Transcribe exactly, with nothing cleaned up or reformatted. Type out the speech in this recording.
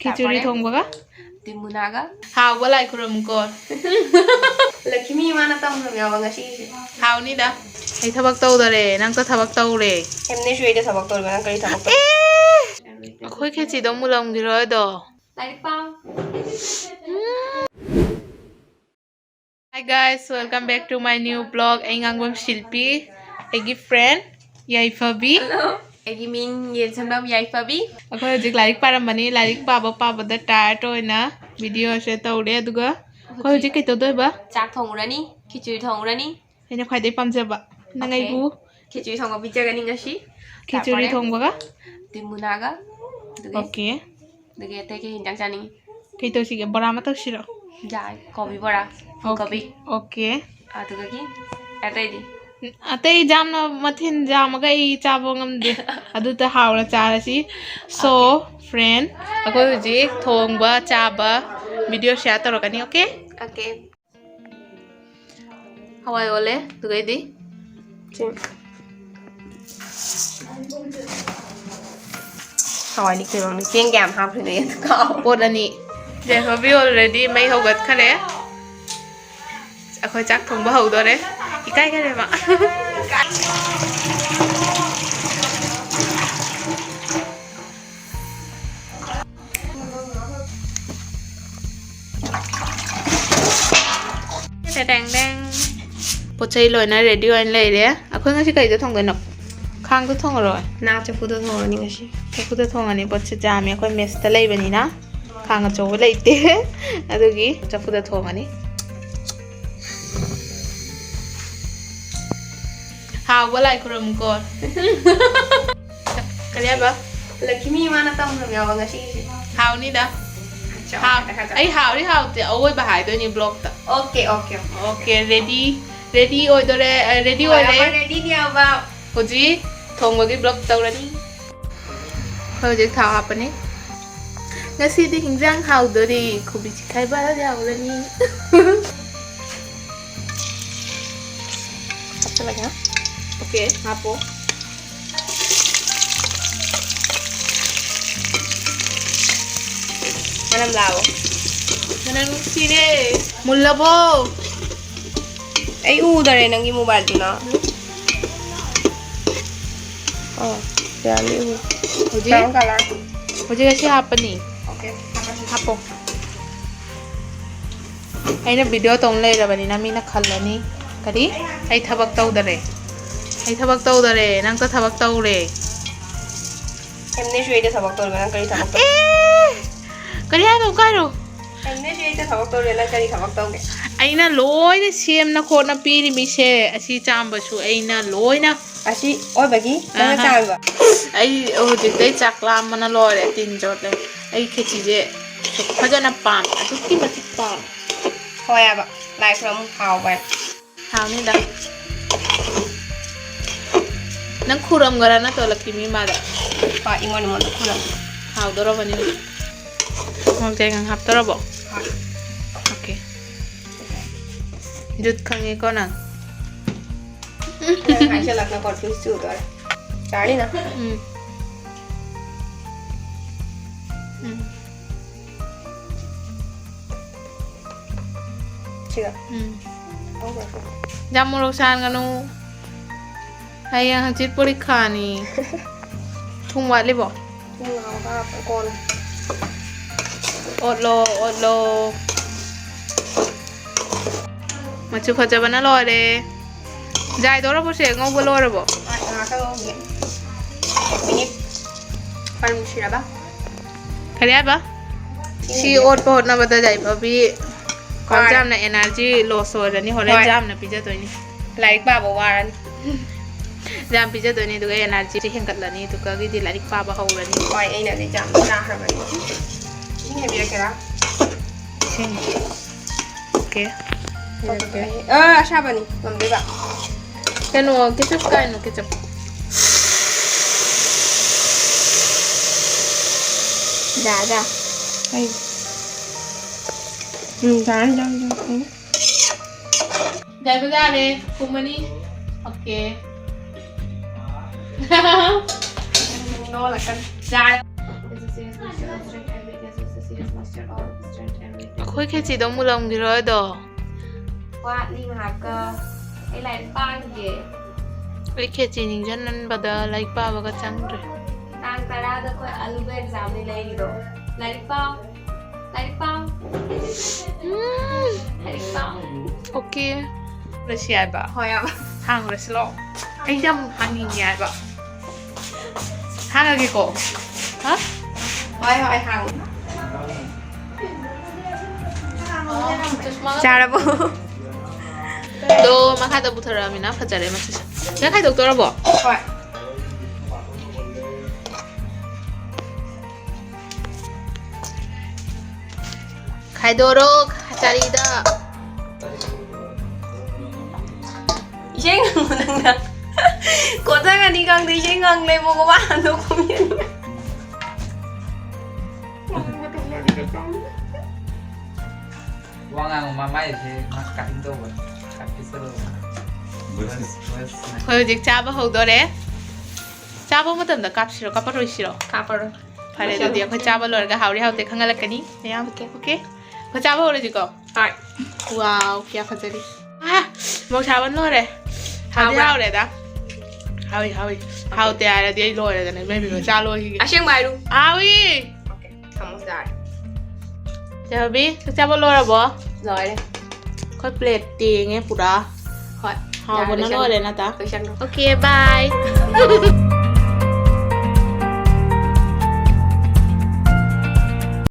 ꯈꯦꯆꯨꯔꯤ ꯊꯣꯡꯕꯒ ꯇꯤꯃꯨꯅꯥꯒ꯫ ꯍꯥꯎꯕ ꯂꯥꯏ ꯈꯨꯔꯨꯝꯃꯨꯀꯣ꯫ ꯂꯛꯈꯤꯃꯤ ꯏꯃꯥꯅ ꯇꯝꯈ꯭ꯔꯕꯅꯦꯕ ꯉꯁꯤꯒꯤꯁꯦ꯫ ꯍꯥꯎꯅꯤꯗ꯫ ꯑꯩ ꯊꯕꯛ ꯇꯧꯗꯔꯦ, ꯅꯪꯇ ꯊꯕꯛ ꯇꯧꯔꯦ꯫ ꯑꯦꯝꯅꯦꯁꯨ ꯑꯩꯗ ꯊꯕꯛ ꯇꯧꯔꯤꯕ, ꯅꯪ ꯀꯔꯤ ꯊꯕꯛ ꯇꯧ? ꯑꯦ! ꯑꯩꯈꯣꯏ ꯈꯦꯆꯤꯗꯣ ꯃꯨꯜꯂꯝꯈꯤꯔꯣꯏꯗꯣ꯫ ꯂꯥꯏꯔꯤꯛ ꯄꯥꯎ꯫ Hi guys, welcome back to my new vlog. ꯑꯩ ꯉꯥꯡꯕꯝ ꯁꯤꯜꯄꯤ, ꯑꯩꯒꯤ friend ꯌꯥꯏꯐꯕꯤ꯫ Hello. ꯑꯩꯒꯤ ꯃꯤꯡ ꯌꯦꯟꯁꯝꯕꯝ ꯌꯥꯏꯐꯕꯤ꯫ ꯑꯩꯈꯣꯏ ꯍꯧꯖꯤꯛ ꯂꯥꯏꯔꯤꯛ ꯄꯥꯔꯝꯕꯅꯤ꯫ ꯂꯥꯏꯔꯤꯛ ꯄꯥꯕ ꯄꯥꯕꯗ tired ꯑꯣꯏꯅ video ꯁꯦ ꯇꯧꯔꯦ꯫ ꯑꯗꯨꯒ ꯑꯩꯈꯣꯏ ꯍꯧꯖꯤꯛ ꯀꯩ ꯇꯧꯗꯣꯏꯕ? ꯆꯥꯛ ꯊꯣꯡꯉꯨꯔꯅꯤ, ꯈꯤꯆꯨꯔꯤ ꯊꯣꯡꯉꯨꯔꯅꯤ꯫ ꯑꯩꯅ ꯈ꯭ꯋꯥꯏꯗꯩ ꯄꯥꯝꯖꯕ꯫ ꯅꯪ Okay. ꯑꯩꯕꯨ ꯈꯤꯆꯨꯔꯤ ꯊꯣꯡꯕ ꯄꯤꯖꯒꯅꯤ ꯉꯁꯤ꯫ ꯈꯤꯆꯨꯔꯤ ꯇꯥꯄꯔꯦ꯫ ꯊꯣꯡꯕꯒ? ꯇꯤꯃꯨꯅꯥꯒ꯫ ꯑꯗꯨꯒꯤ Okay. ꯑꯗꯨꯒꯤ ꯑꯇꯩ ꯀꯩ ꯍꯤꯟꯖꯥꯡ ꯆꯥꯅꯤꯡꯉꯤ? ꯀꯩ ꯇꯧꯁꯤꯒꯦ? ꯕꯣꯔꯥ ꯑꯃ ꯇꯧꯁꯤꯔꯣ? ꯌꯥꯏ, ꯀꯣꯕꯤ ꯕꯣꯔꯥ, ꯐꯨꯜ Okay. ꯀꯣꯕꯤ꯫ Okay. ꯑꯗꯨꯗꯒꯤ ꯑꯇꯩꯗꯤ? ꯑꯇꯩ ꯌꯥꯝꯅ ꯃꯊꯦꯜ ꯌꯥꯝꯃꯒ ꯑꯩ ꯆꯥꯕ ꯉꯝꯗꯦ꯫ ꯑꯗꯨꯗ ꯍꯥꯎꯅ ꯆꯥꯔꯁꯤ꯫ So, Okay. Friend, ꯑꯩꯈꯣꯏ ꯍꯧꯖꯤꯛ ꯊꯣꯡꯕ ꯆꯥꯕ video share ꯇꯧꯔꯛꯀꯅꯤ, okay? Okay. ꯍꯋꯥꯏ ꯑꯣꯜꯂꯦ, ꯑꯗꯨꯒꯩꯗꯤ? ꯆꯦꯡ꯫ ꯍꯋꯥꯏꯗꯤ ꯀꯩꯅꯣꯅꯤ, ꯆꯦꯡ ꯀꯌꯥꯝ ꯍꯥꯞꯈ꯭ꯔꯤꯅꯣ ꯑꯩ ꯑꯗꯨ ꯀꯥꯎ꯫ ꯄꯣꯠ ꯑꯅꯤ꯫ ꯌꯥꯏꯐꯕꯤ already ꯃꯩ ꯍꯧꯒꯠꯈꯔꯦ꯫ ꯑꯩꯈꯣꯏ ꯆꯥꯛ ꯊꯣꯡꯕ ꯍꯧꯗꯣꯔꯦ꯫ ꯏꯀꯥꯏꯈꯔꯦ ꯃꯥ꯫ ꯇꯦꯡ ꯇꯦꯡ꯫ ꯄꯣꯠ ꯆꯩ ꯂꯣꯏꯅ ready ꯑꯣꯏꯅ ꯂꯩꯔꯦ꯫ ꯑꯩꯈꯣꯏ ꯉꯁꯤ ꯀꯩꯗ ꯊꯣꯡꯗꯣꯏꯅꯣ? ꯈꯥꯡꯗ ꯊꯣꯡꯉꯔꯣꯏ? ꯅꯥ ꯆꯐꯨꯗ ꯊꯣꯡꯉꯅꯤ ꯉꯁꯤ꯫ ꯆꯐꯨꯗ ꯊꯣꯡꯉꯅꯤ꯫ ꯄꯣꯠꯁꯦ ꯌꯥꯝꯃꯦ꯫ ꯑꯩꯈꯣꯏ mess ꯇ ꯂꯩꯕꯅꯤꯅ ꯈꯥꯡ ꯑꯆꯧꯕ ꯂꯩꯇꯦ꯫ ꯑꯗꯨꯒꯤ ꯆꯐꯨꯗ ꯊꯣꯡꯉꯅꯤ꯫ ꯍꯥꯎꯕ ꯂꯥꯏ ꯈꯨꯔꯨꯝꯃꯨꯀꯣ꯫ ꯀꯔꯤ ꯍꯥꯏꯕ? ꯂꯛꯈꯤꯃꯤ ꯏꯃꯥꯅ ꯇꯝꯈ꯭ꯔꯕꯅꯦꯕ ꯉꯁꯤꯒꯤꯁꯦ꯫ ꯍꯥꯎꯅꯤꯗ꯫ ꯍꯥꯎ-, ꯑꯩ ꯍꯥꯎꯔꯤ ꯍꯥꯎꯇꯦ ꯑꯋꯣꯏꯕ ꯍꯥꯏꯗꯣꯏꯅꯤ vlog ꯇ꯫ Okay, okay, okay. Okay, ready, ready ꯑꯣꯏꯗꯣꯔꯦ, ꯑ, ready ꯍꯣꯏ, ꯑꯣꯏꯔꯦ꯫ ꯑꯩꯈꯣꯏ ready ꯅꯦꯕ꯫ ꯍꯧꯖꯤꯛ ꯊꯣꯡꯕꯒꯤ vlog ꯇꯧꯔꯅꯤ꯫ ꯑꯩꯈꯣꯏ ꯍꯧꯖꯤꯛ ꯊꯥꯎ ꯍꯥꯞꯄꯅꯤ꯫ ꯉꯁꯤꯗꯤ ꯍꯤꯟꯖꯥꯡ ꯍꯥꯎꯗꯣꯔꯤ, ꯀꯣꯕꯤ ꯆꯤꯛꯈꯥꯏꯕ ꯌꯥꯎꯔꯅꯤ꯫ ꯍꯥꯞꯆꯤꯜꯂꯒꯦ꯫ Okay, ꯍꯥꯞꯄꯣ꯫ ꯃꯅꯝ ꯂꯥꯛꯑꯣ꯫ ꯃꯅꯝ ꯅꯨꯡꯁꯤꯔꯦ꯫ ꯃꯨꯜꯂꯕꯣ? ꯑꯩ ꯎꯗꯔꯦ ꯅꯪꯒꯤ ꯃꯣꯕꯥꯏꯜꯗꯨꯅ꯫ ꯑꯣ, ꯌꯥꯅꯤ, ꯎ꯫ ꯍꯧꯖꯤꯛ? Brown colour꯫ ꯍꯧꯖꯤꯛ ꯑꯁꯤ ꯍꯥꯞꯄꯅꯤ꯫ Okay, ꯍꯥꯞꯄꯁꯤ꯫ ꯍꯥꯞꯄꯣ꯫ ꯑꯩꯅ ꯚꯤꯗꯤꯑꯣ ꯇꯧ ꯂꯩꯔꯕꯅꯤꯅ ꯃꯤꯅ ꯈꯜꯂꯅꯤ꯫ ꯀꯔꯤ? ꯑꯩ ꯊꯕꯛ ꯇꯧꯗꯔꯦ꯫ ꯑꯩ ꯊꯕꯛ ꯇꯧꯗꯔꯦ꯫ ꯅꯪꯇ ꯊꯕꯛ ꯇꯧꯔꯦ꯫ ꯑꯦꯝꯅꯦꯁꯨ ꯑꯩꯗ ꯊꯕꯛ ꯇꯧꯔꯤꯕ, ꯅꯪ ꯀꯔꯤ ꯊꯕꯛ ꯇꯧ-? ꯑꯦ! ꯀꯔꯤ ꯍꯥꯏꯅꯣ? ꯀꯥꯏꯔꯣ? ꯑꯦꯝꯅꯦꯁꯨ ꯑꯩꯗ ꯊꯕꯛ ꯇꯧꯔꯤꯕ, ꯅꯪ ꯀꯔꯤ ꯊꯕꯛ ꯇꯧꯒꯦ? ꯑꯩꯅ ꯂꯣꯏꯅ ꯁꯦꯝꯅ ꯈꯣꯠꯅ ꯄꯤꯔꯤꯃꯤꯁꯦ꯫ ꯑꯁꯤ ꯆꯥꯝꯕꯁꯨ ꯑꯩꯅ ꯂꯣꯏꯅ꯫ ꯑꯁꯤ ꯑꯣꯏꯕꯒꯤ ꯅꯪꯅ ꯑꯍꯥ꯫ ꯆꯥꯝꯃꯤꯕ? ꯑꯩ ꯍꯧꯖꯤꯛꯇꯩ ꯆꯥꯛ ꯂꯥꯝꯕꯅ ꯂꯣꯏꯔꯦ, ꯇꯤꯟ ꯌꯣꯠꯂꯦ꯫ ꯑꯩ ꯈꯦꯆꯤꯁꯦ ꯐꯖꯅ ꯄꯥꯝꯃꯦ, ꯑꯗꯨꯛꯀꯤ ꯃꯇꯤꯛ ꯄꯥꯝꯃꯦ꯫ ꯍꯣꯏ ꯍꯥꯏꯕ, ꯂꯥꯏ ꯈꯨꯔꯨꯝ ꯍꯥꯎꯕ ꯍꯥꯏꯅ꯫ ꯍꯥꯎꯅꯤꯗ꯫ ꯅꯪ ꯈꯨꯔꯝꯒꯔꯥ ꯅꯠꯇ꯭ꯔꯣ ꯂꯛꯀꯤ ꯃꯤ ꯃꯥꯗ? ꯍꯣꯏ, ꯏꯃꯣꯟ ꯏꯃꯣꯟꯗ ꯈꯨꯔꯝ꯫ ꯍꯥꯎꯗꯣꯔꯕꯅꯤ꯫ ꯃꯣꯔꯣꯛ ꯆꯥꯏꯉꯪ ꯍꯥꯞꯇꯣꯔꯕꯣ? ꯍꯣꯏ꯫ Okay꯫ ꯖꯨꯠ ꯈꯪꯉꯦꯀꯣ ꯅꯪ꯫ ꯅꯪ ꯍꯥꯏꯖꯜꯂꯛꯅ confuse ꯆꯨꯗꯣꯔꯦ꯫ ꯆꯥꯔꯅꯤ ꯅꯪ? ꯎꯝ꯫ ꯎꯝ꯫ ꯁꯤꯒ? ꯎꯝ꯫ ꯌꯥꯝ ꯃꯣꯔꯣꯛ ꯁꯥꯍꯟꯒꯅꯨ꯫ ꯍꯌꯦꯡ ꯍꯪꯆꯤꯠ ꯄꯣꯔꯤꯈꯥꯅꯤ꯫ ꯊꯨꯝ ꯋꯥꯠꯂꯤꯕꯣ? ꯊꯨꯝ ꯉꯥꯎꯔꯒ ꯀꯣꯟꯅ꯫ ꯑꯣꯠꯂꯣ, ꯑꯣꯠꯂꯣ꯫ ꯃꯆꯨ ꯐꯖꯕꯅ ꯂꯣꯏꯔꯦ꯫ ꯌꯥꯏꯗꯧꯔꯕꯣ ꯁꯦ? ꯉꯧꯕ ꯂꯣꯏꯔꯕꯣ? ꯉꯥꯏ-, ꯉꯥꯏꯍꯥꯛꯇ ꯉꯧꯒꯦ꯫ ꯃꯤꯅꯤꯠ ꯀꯨꯟ ꯁꯨꯔꯕ? ꯀꯔꯤ ꯍꯥꯏꯕ? ꯁꯤ ꯁꯤꯅꯗꯤ ꯑꯣꯠꯄ ꯍꯣꯠꯅꯕꯗ ꯌꯥꯏꯐꯕꯤ ꯋꯥꯔꯦ꯫ ꯌꯥꯝꯅ energy loss ꯑꯣꯏꯔꯅꯤ꯫ ꯍꯣꯔꯦꯟ ꯍꯣꯏ꯫ ꯌꯥꯝꯅ ꯄꯤꯖꯗꯣꯏꯅꯤ꯫ ꯂꯥꯏꯔꯤꯛ ꯄꯥꯕ ꯋꯥꯔꯅꯤ꯫ ꯌꯥꯝ ꯄꯤꯖꯗꯣꯏꯅꯤ, ꯑꯗꯨꯒ energy ꯍꯦꯟꯒꯠꯂꯅꯤ, ꯑꯗꯨꯒꯗꯤ ꯂꯥꯏꯔꯤꯛ ꯄꯥꯕ ꯍꯧꯔꯅꯤ꯫ ꯍꯣꯏ, ꯑꯩꯅꯗꯤ ꯌꯥꯝ ꯆꯥꯈ꯭ꯔꯕꯅꯤ꯫ ꯏꯁꯤꯡ ꯍꯩꯕꯤꯔꯛꯀꯦꯔꯥ? ꯏꯁꯤꯡ꯫ Okay꯫ ꯑ, ꯑꯁꯥꯕꯅꯤ, ꯉꯝꯗꯣꯏꯕ꯫ ꯀꯩꯅꯣ, ketchup ꯀꯥꯏꯅꯣ, ketchup? ꯌꯥꯔꯦ꯫ ꯑꯩ꯫ ꯎꯝ, ꯌꯥꯔꯦ, ꯌꯥꯔꯦ, ꯌꯥꯔꯦ꯫ ꯌꯥꯏꯕ ꯌꯥꯔꯦ, ꯊꯨꯝꯃꯅꯤ꯫ Okay꯫ ꯅꯣꯛꯂꯛꯀꯅꯨ꯫ ꯌꯥꯔꯦ꯫ ꯑꯩꯈꯣꯏ ꯈꯦꯆꯤꯗꯣ ꯃꯨꯜꯂꯝꯈꯤꯔꯣꯏꯗꯣ꯫ ꯋꯥꯠꯂꯤ ꯉꯥꯏꯍꯥꯛꯀ꯫ ꯑꯩ ꯂꯥꯏꯔꯤꯛ ꯄꯥꯈꯤꯒꯦ꯫ ꯑꯩ ꯈꯦꯆꯤ ꯅꯤꯡꯁꯤꯡꯍꯟꯕꯗ ꯂꯥꯏꯔꯤꯛ ꯄꯥꯕꯒ ꯆꯪꯗ꯭ꯔꯦ꯫ ꯇꯥꯡ ꯇꯔꯥꯗ ꯑꯩꯈꯣꯏ ꯑꯂꯨꯒ ꯑꯦꯛꯖꯥꯝꯅꯤ ꯂꯩꯔꯤꯗꯣ꯫ ꯂꯥꯏꯔꯤꯛ ꯄꯥꯎ꯫ ꯂꯥꯏꯔꯤꯛ ꯄꯥꯎ꯫ ꯂꯥꯏꯔꯤꯛ ꯄꯥꯎ꯫ ꯑꯣꯀꯦ꯫ ꯔꯁꯤ ꯍꯥꯏꯕ꯫ ꯍꯣꯏ ꯌꯥꯕ꯫ ꯍꯥꯡꯉꯨꯔꯁꯤꯂꯣ꯫ ꯑꯩꯁꯦ ꯌꯥꯝ ꯍꯥꯡꯅꯤꯡꯉꯦ ꯍꯥꯏꯕ꯫ ꯍꯥꯡꯉꯒꯦꯀꯣ꯫ ꯍꯥ? ꯍꯣꯏ ꯍꯣꯏ ꯍꯥꯡꯉꯨ꯫ ꯆꯥꯔꯕꯣ? ꯑꯗꯣ ꯃꯈꯥꯗ ꯄꯨꯊꯔꯛꯑꯃꯤꯅ ꯐꯖꯔꯦ ꯃꯁꯤꯁꯦ꯫ ꯅꯪ ꯈꯥꯏꯗꯣꯛꯇꯣꯔꯕꯣ? ꯍꯣꯏ꯫ ꯈꯥꯏꯗꯣꯔꯣ ꯆꯥꯔꯤꯗ꯫ ꯏꯁꯩ ꯉꯪꯉꯣ ꯅꯪꯅ꯫ ꯀꯣꯠꯊꯒꯅꯤ ꯈꯪꯗꯦ, ꯏꯁꯩ ꯉꯪ ꯂꯩꯕꯣ ꯃꯃꯥꯗꯣ ꯈꯨꯝꯃꯤꯅꯤ꯫ ꯋꯥ ꯉꯥꯡꯕ ꯃꯃꯥꯏꯁꯦ ꯃꯥ cutting ꯇꯧꯕ꯫ Cut ꯄꯤꯁꯜꯂꯨꯕ꯫ ꯑꯩꯈꯣꯏ ꯍꯧꯖꯤꯛ ꯆꯥꯕ ꯍꯧꯗꯣꯔꯦ꯫ ꯆꯥꯕ ꯃꯇꯝꯗ ꯀꯥꯞꯁꯤꯔꯣ ꯀꯥꯞꯄꯔꯣꯏꯁꯤꯔꯣ? ꯀꯥꯞꯄꯔꯣꯏ꯫ ꯐꯔꯦ, ꯑꯗꯨꯗꯤ ꯑꯩꯈꯣꯏ ꯆꯥꯕ ꯂꯣꯏꯔꯒ ꯍꯥꯎꯔꯦ ꯍꯥꯎꯇꯦ ꯈꯪꯍꯜꯂꯛꯀꯅꯤ ꯃꯌꯥꯝ꯫ ꯑꯣꯀꯦ꯫ ꯑꯩꯈꯣꯏ ꯆꯥꯕ ꯍꯧꯔꯁꯤꯀꯣ꯫ ꯍꯣꯏ꯫ ꯋꯥꯎ, ꯀꯌꯥ ꯐꯖꯔꯤ꯫ ꯑꯥ, ꯃꯣꯔꯣꯛ ꯁꯥꯕꯅ ꯂꯣꯏꯔꯦ꯫ ꯍꯥꯎꯗꯤ ꯍꯥꯎꯕ꯭ꯔꯥ? ꯍꯥꯎꯔꯦꯗ꯫ ꯍꯥꯎꯏ ꯍꯥꯎꯏ꯫ ꯍꯥꯎꯇꯦ ꯍꯥꯏꯔꯗꯤ ꯑꯩ ꯂꯣꯏꯔꯦꯗꯅ ꯏꯃꯩ ꯃꯤꯃ ꯆꯥ ꯂꯣꯏꯈꯤꯒꯦ꯫ ꯑꯁꯦꯡꯕ ꯍꯥꯏꯔꯨ꯫ ꯍꯥꯎꯏ꯫ ꯑꯣꯀꯦ꯫ ꯊꯝꯃꯣ ꯆꯥꯔꯦ꯫ ꯆꯦꯍꯕꯤ, ꯆꯥꯛ ꯆꯥꯕ ꯂꯣꯏꯔꯕꯣ? ꯂꯣꯏꯔꯦ꯫ ꯑꯩꯈꯣꯏ ꯄ꯭ꯂꯦꯠ ꯇꯦꯡꯉꯦ ꯄꯨꯔꯥ꯫ ꯍꯣꯏ꯫ ꯍꯥꯎꯕꯅ ꯌꯥꯔꯦ, ꯂꯣꯏꯔꯦ ꯅꯠꯇ꯫ ꯂꯣꯏꯁꯟꯈ꯭ꯔꯣ꯫ ꯑꯣꯀꯦ, ꯕꯥꯏ꯫